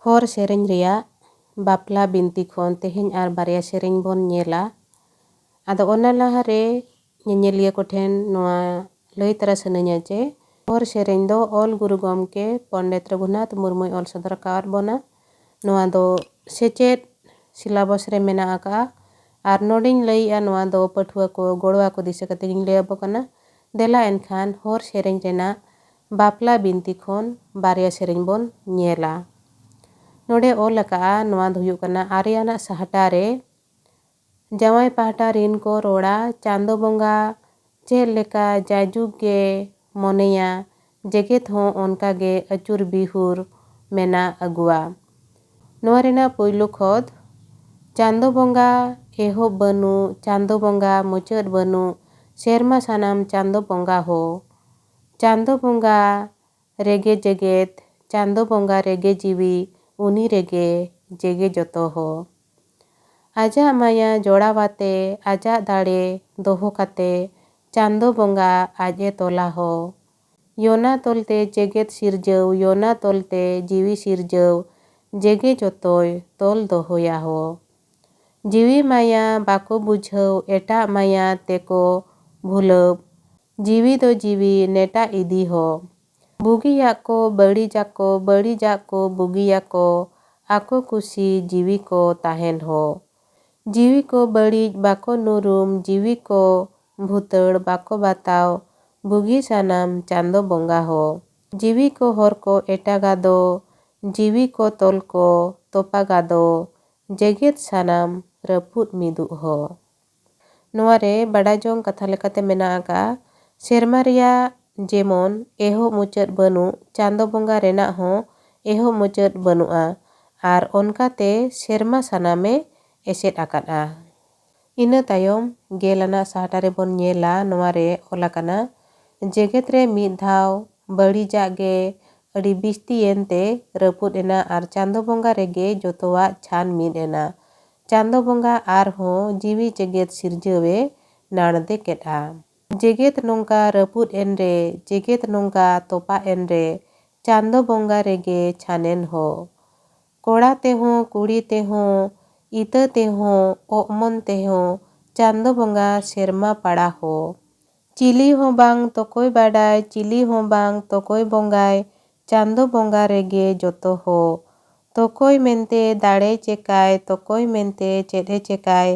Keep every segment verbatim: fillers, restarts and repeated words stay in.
ᱦᱚᱨ ᱥᱮᱨᱮᱧ ᱨᱮᱭᱟᱜ ᱵᱟᱯᱞᱟ ᱵᱤᱱᱛᱤ ᱠᱷᱚᱱ ᱛᱮᱦᱮᱧ ᱟᱨ ᱵᱟᱨᱭᱟ ᱥᱮᱨᱮᱧ ᱵᱚᱱ ᱧᱮᱞᱟ᱾ ᱟᱫᱚ ᱚᱱᱟ ᱞᱟᱦᱟᱨᱮ ᱧᱮᱧᱮᱞᱤᱭᱟᱹ ᱠᱚᱴᱷᱮᱱ ᱱᱚᱣᱟ ᱞᱟᱹᱭ ᱛᱟᱨᱟ ᱥᱟᱱᱟᱧᱟ ᱡᱮ ᱦᱚᱨ ᱥᱮᱨᱮᱧ ᱫᱚ ᱚᱞ ᱜᱩᱨᱩ ᱜᱚᱢᱠᱮ ᱯᱚᱱᱰᱤᱛ ᱨᱚᱜᱷᱩᱱᱟᱛᱷ ᱢᱩᱨᱢᱩᱭ ᱚᱞ ᱥᱚᱫᱚᱨ ᱟᱠᱟᱣᱟᱫ ᱵᱚᱱᱟ᱾ ᱱᱚᱣᱟ ᱫᱚ ᱥᱮᱪᱮᱫ syllabus ᱨᱮ ᱢᱮᱱᱟᱜ ᱟᱠᱟᱫᱼᱟ᱾ ᱟᱨ ᱱᱚᱰᱮᱧ ᱞᱟᱹᱭᱮᱜᱼᱟ, ᱱᱚᱣᱟ ᱫᱚ ᱯᱟᱹᱴᱷᱩᱣᱟᱹ ᱠᱚ ᱜᱚᱲᱚ ᱟᱠᱚ ᱫᱤᱥᱟᱹ ᱠᱟᱛᱮ ᱜᱤᱧ ᱞᱟᱹᱭ ᱟᱵᱚ ᱠᱟᱱᱟ᱾ ᱫᱮᱞᱟ ᱮᱱᱠᱷᱟᱱ ᱦᱚᱨ ᱥᱮᱨᱮᱧ ᱨᱮᱱᱟᱜ ᱵᱟᱯᱞᱟ ᱵᱤᱱᱛᱤ ᱠᱷᱚᱱ ᱵᱟᱨᱭᱟ ᱥᱮᱨᱮᱧ ᱵᱚᱱ ᱧᱮᱞᱟ᱾ ᱱᱚᱰᱮ ᱚᱞ ᱟᱠᱟᱫᱼᱟ, ᱱᱚᱣᱟ ᱫᱚ ᱦᱩᱭᱩᱜ ᱠᱟᱱᱟ ᱟᱨᱮ ᱟᱱᱟᱜ ᱥᱟᱦᱴᱟ ᱨᱮ᱾ ᱡᱟᱶᱟᱭ ᱯᱟᱦᱴᱟ ᱨᱤᱱ ᱠᱚ ᱨᱚᱲᱟ, ᱪᱟᱸᱫᱚ ᱵᱚᱸᱜᱟ ᱪᱮᱫ ᱞᱮᱠᱟ ᱡᱟᱭᱡᱩᱜᱽ ᱜᱮ ᱢᱚᱱᱮᱭᱟ, ᱡᱮᱜᱮᱛ ᱦᱚᱸ ᱚᱱᱠᱟ ᱜᱮ ᱟᱹᱪᱩᱨ ᱵᱤᱦᱩᱨ ᱢᱮᱱᱟᱜ ᱟᱹᱜᱩᱣᱟ᱾ ᱱᱚᱣᱟ ᱨᱮᱱᱟᱜ ᱯᱩᱭᱞᱩ ᱠᱷᱚᱫ, ᱪᱟᱸᱫᱚ ᱵᱚᱸᱜᱟ ᱮᱦᱚᱵ ᱵᱟᱹᱱᱩᱜ, ᱪᱟᱸᱫᱚ ᱵᱚᱸᱜᱟ ᱢᱩᱪᱟᱹᱫ ᱵᱟᱹᱱᱩᱜ, ᱥᱮᱨᱢᱟ ᱥᱟᱱᱟᱢ ᱪᱟᱸᱫᱚ ᱵᱚᱸᱜᱟ ᱦᱚ᱾ ᱪᱟᱸᱫᱚ ᱵᱚᱸᱜᱟ ᱨᱮᱜᱮ ᱡᱮᱜᱮᱛ, ᱪᱟᱸᱫᱚ ᱵᱚᱸᱜᱟ ᱨᱮᱜᱮ ᱡᱤᱣᱤ, ᱩᱱᱤ ᱨᱮᱜᱮ ᱡᱮᱜᱮ ᱡᱚᱛᱚ ᱦᱚ᱾ ᱟᱡᱟᱜ ᱢᱟᱭᱟ ᱡᱚᱲᱟᱣᱟᱛᱮ, ᱟᱡᱟᱜ ᱫᱟᱲᱮ ᱫᱚᱦᱚ ᱠᱟᱛᱮ, ᱪᱟᱸᱫᱚ ᱵᱚᱸᱜᱟ ᱟᱡ ᱮ ᱛᱚᱞᱟ ᱦᱚ᱾ ᱭᱚᱱᱟ ᱛᱚᱞᱛᱮ ᱡᱮᱜᱮᱛ ᱥᱤᱨᱡᱟᱹᱣ, ᱭᱚᱱᱟ ᱛᱚᱞᱛᱮ ᱡᱤᱣᱤ ᱥᱤᱨᱡᱟᱹᱣ, ᱡᱮᱜᱮ ᱡᱚᱛᱚᱭ ᱛᱚᱞ ᱫᱚᱦᱚᱭᱟ ᱦᱚ᱾ ᱡᱤᱣᱤ ᱢᱟᱭᱟ ᱵᱟᱠᱚ ᱵᱩᱡᱷᱟᱹᱣ, ᱮᱴᱟᱜ ᱢᱟᱭᱟ ᱛᱮᱠᱚ ᱵᱷᱩᱞᱟᱹᱣ, ᱡᱤᱣᱤ ᱫᱚ ᱡᱤᱣᱤ ᱱᱮᱴᱟᱜ ᱤᱫᱤ ᱦᱚ᱾ ᱵᱩᱜᱤᱭᱟᱜ ᱠᱚ ᱵᱟᱹᱲᱤᱡᱟᱠᱚ, ᱵᱟᱹᱲᱤᱡᱟᱜ ᱠᱚ ᱵᱩᱜᱤᱭᱟᱠᱚ, ᱟᱠᱚ ᱠᱩᱥᱤ ᱡᱤᱣᱤ ᱠᱚ ᱛᱟᱦᱮᱱ ᱦᱚ᱾ ᱡᱤᱣᱤ ᱠᱚ ᱵᱟᱹᱲᱤᱡ ᱵᱟᱠᱚ ᱱᱩᱨᱩᱢ, ᱡᱤᱣᱤ ᱠᱚ ᱵᱷᱩᱛᱟᱹᱲ ᱵᱟᱠᱚ ᱵᱟᱛᱟᱣ, ᱵᱩᱜᱤ ᱥᱟᱱᱟᱢ ᱪᱟᱸᱫᱚ ᱵᱚᱸᱜᱟ ᱦᱚ᱾ ᱡᱤᱣᱤ ᱠᱚ ᱦᱚᱨ ᱠᱚ ᱮᱴᱟᱜᱟ ᱫᱚ, ᱡᱤᱣᱤ ᱠᱚ ᱛᱚᱞ ᱠᱚ ᱛᱚᱯᱟᱜᱟ ᱫᱚ, ᱡᱮᱜᱮᱛ ᱥᱟᱱᱟᱢ ᱨᱟᱹᱯᱩᱫ ᱢᱤᱫᱩᱜ ᱦᱚ᱾ ᱱᱚᱣᱟ ᱨᱮ ᱵᱟᱰᱟᱭ ᱡᱚᱝ ᱠᱟᱛᱷᱟ ᱞᱮᱠᱟᱛᱮ ᱢᱮᱱᱟᱜ ᱟᱠᱟᱫᱼᱟ, ᱥᱮᱨᱢᱟ ᱨᱮᱭᱟᱜ ᱡᱮᱢᱚᱱ ᱮᱦᱚᱵ ᱢᱩᱪᱟᱹᱫ ᱵᱟᱹᱱᱩᱜ, ᱪᱟᱸᱫᱚ ᱵᱚᱸᱜᱟ ᱨᱮᱱᱟᱜ ᱦᱚᱸ ᱮᱦᱚᱵ ᱢᱩᱪᱟᱹᱫ ᱵᱟᱹᱱᱩᱜᱼᱟ᱾ ᱟᱨ ᱚᱱᱠᱟᱛᱮ ᱥᱮᱨᱢᱟ ᱥᱟᱱᱟᱢᱮ ᱮᱥᱮᱫ ᱟᱠᱟᱫᱼᱟ᱾ ᱤᱱᱟᱹ ᱛᱟᱭᱚᱢ ᱜᱮᱞ ᱟᱱᱟᱜ ᱥᱟᱦᱴᱟ ᱨᱮᱵᱚᱱ ᱧᱮᱞᱟ, ᱱᱚᱣᱟ ᱨᱮ ᱚᱞ ᱟᱠᱟᱱᱟ, ᱡᱮᱜᱮᱛ ᱨᱮ ᱢᱤᱫ ᱫᱷᱟᱣ ᱵᱟᱹᱲᱤᱡᱟᱜ ᱜᱮ ᱟᱹᱰᱤ ᱵᱤᱥᱛᱤᱭᱮᱱ ᱛᱮ ᱨᱟᱹᱯᱩᱫ ᱮᱱᱟ ᱟᱨ ᱪᱟᱸᱫᱚ ᱵᱚᱸᱜᱟ ᱨᱮᱜᱮ ᱡᱚᱛᱚᱣᱟᱜ ᱪᱷᱟᱱ ᱢᱤᱫ ᱮᱱᱟ᱾ ᱪᱟᱸᱫᱚ ᱵᱚᱸᱜᱟ ᱟᱨᱦᱚᱸ ᱡᱤᱣᱤ ᱡᱮᱜᱮᱛ ᱥᱤᱨᱡᱟᱹᱣᱮ ᱱᱟᱲᱫᱮ ᱠᱮᱫᱼᱟ᱾ ᱡᱮᱜᱮᱛ ᱱᱚᱝᱠᱟ ᱨᱟᱹᱯᱩᱫ ᱮᱱ ᱨᱮ, ᱡᱮᱜᱮᱛ ᱱᱚᱝᱠᱟ ᱛᱚᱯᱟᱜ ᱮᱱ ᱨᱮ, ᱪᱟᱸᱫᱚ ᱵᱚᱸᱜᱟ ᱨᱮᱜᱮ ᱪᱷᱟᱱᱮᱱ ᱦᱚ᱾ ᱠᱚᱲᱟ ᱛᱮᱦᱚᱸ ᱠᱩᱲᱤ ᱛᱮᱦᱚᱸ ᱤᱛᱟᱹ ᱛᱮᱦᱚᱸ ᱚᱜᱢᱚᱱ ᱛᱮᱦᱚᱸ ᱪᱟᱸᱫᱚ ᱵᱚᱸᱜᱟ ᱥᱮᱨᱢᱟ ᱯᱟᱲᱟ ᱦᱚ᱾ ᱪᱤᱞᱤ ᱦᱚᱸ ᱵᱟᱝ ᱛᱚᱠᱚᱭ ᱵᱟᱰᱟᱭ, ᱪᱤᱞᱤ ᱦᱚᱸ ᱵᱟᱝ ᱛᱚᱠᱚᱭ ᱵᱚᱸᱜᱟᱭ, ᱪᱟᱸᱫᱚ ᱵᱚᱸᱜᱟ ᱨᱮᱜᱮ ᱡᱚᱛᱚ ᱦᱚ᱾ ᱛᱚᱠᱚᱭ ᱢᱮᱱᱛᱮ ᱫᱟᱲᱮ ᱪᱮᱠᱟᱭ, ᱛᱚᱠᱚᱭ ᱢᱮᱱᱛᱮ ᱪᱮᱫ ᱮ ᱪᱮᱠᱟᱭ,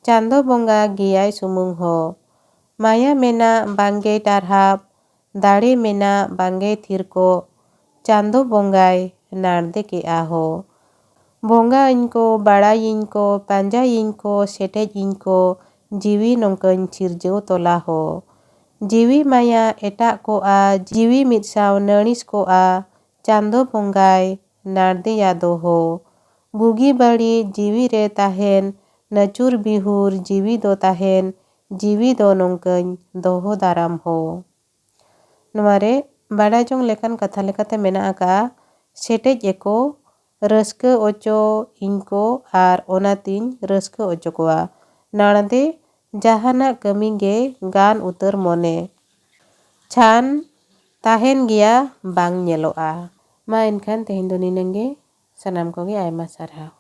ᱪᱟᱸᱫᱚ ᱵᱚᱸᱜᱟ ᱜᱮᱭᱟᱭ ᱥᱩᱢᱩᱝ ᱦᱚ᱾ ᱢᱟᱭᱟ ᱢᱮᱱᱟᱜ ᱵᱟᱝᱜᱮ ᱴᱟᱨᱦᱟᱵ, ᱫᱟᱲᱮ ᱢᱮᱱᱟᱜ ᱵᱟᱝᱜᱮ ᱛᱷᱤᱨ ᱠᱚᱜ, ᱪᱟᱸᱫᱚ ᱵᱚᱸᱜᱟᱭ ᱱᱟᱲᱫᱮ ᱠᱮᱜᱼᱟ ᱦᱚ᱾ ᱵᱚᱸᱜᱟ ᱤᱧ ᱠᱚ, ᱵᱟᱲᱟᱭᱤᱧ ᱠᱚ, ᱯᱟᱸᱡᱟᱭᱤᱧ ᱠᱚ, ᱥᱮᱴᱮᱡ ᱤᱧ ᱠᱚ, ᱡᱤᱣᱤ ᱱᱚᱝᱠᱟᱧ ᱥᱤᱨᱡᱟᱹᱣ ᱛᱚᱞᱟ ᱦᱚ᱾ ᱡᱤᱣᱤ ᱢᱟᱭᱟ ᱮᱴᱟᱜ ᱠᱚᱜᱼᱟ, ᱡᱤᱣᱤ ᱢᱤᱫ ᱥᱟᱶ ᱱᱟᱹᱬᱤᱥ ᱠᱚᱜᱼᱟ, ᱪᱟᱸᱫᱚ ᱵᱚᱸᱜᱟᱭ ᱱᱟᱲᱫᱮᱭᱟ ᱫᱚᱦᱚ᱾ ᱵᱩᱜᱤ ᱵᱟᱹᱲᱤᱡ ᱡᱤᱣᱤ ᱨᱮ ᱛᱟᱦᱮᱱ, ᱱᱟᱹᱪᱩᱨ ᱵᱤᱦᱩᱨ ᱡᱤᱣᱤ ᱫᱚ ᱛᱟᱦᱮᱱ, ᱡᱤᱣᱤ ᱫᱚ ᱱᱚᱝᱠᱟᱧ ᱫᱚᱦᱚ ᱫᱟᱨᱟᱢ ᱦᱚ᱾ ᱱᱚᱣᱟ ᱨᱮ ᱵᱟᱰᱟᱭ ᱡᱚᱝ ᱞᱮᱠᱟᱱ ᱠᱟᱛᱷᱟ ᱞᱮᱠᱟᱛᱮ ᱢᱮᱱᱟᱜ ᱟᱠᱟᱫᱼᱟ, ᱥᱮᱴᱮᱡ ᱮᱠᱚ ᱨᱟᱹᱥᱠᱟᱹ ᱚᱪᱚ ᱤᱧ ᱠᱚ ᱟᱨ ᱚᱱᱟᱛᱤᱧ ᱨᱟᱹᱥᱠᱟᱹ ᱚᱪᱚ ᱠᱚᱣᱟ᱾ ᱱᱟᱲᱫᱮ ᱡᱟᱦᱟᱱᱟᱜ ᱠᱟᱹᱢᱤ ᱜᱮ ᱜᱟᱱ ᱩᱛᱟᱹᱨ ᱢᱚᱱᱮ᱾ ᱪᱷᱟᱱ ᱛᱟᱦᱮᱱ ᱜᱮᱭᱟ ᱵᱟᱝ ᱧᱮᱞᱚᱜᱼᱟ᱾ ᱢᱟ ᱮᱱᱠᱷᱟᱱ ᱛᱮᱦᱮᱧ ᱫᱚ ᱱᱤᱱᱟᱹᱝ ᱜᱮ᱾ ᱥᱟᱱᱟᱢ ᱠᱚᱜᱮ ᱟᱭᱢᱟ ᱥᱟᱨᱦᱟᱣ᱾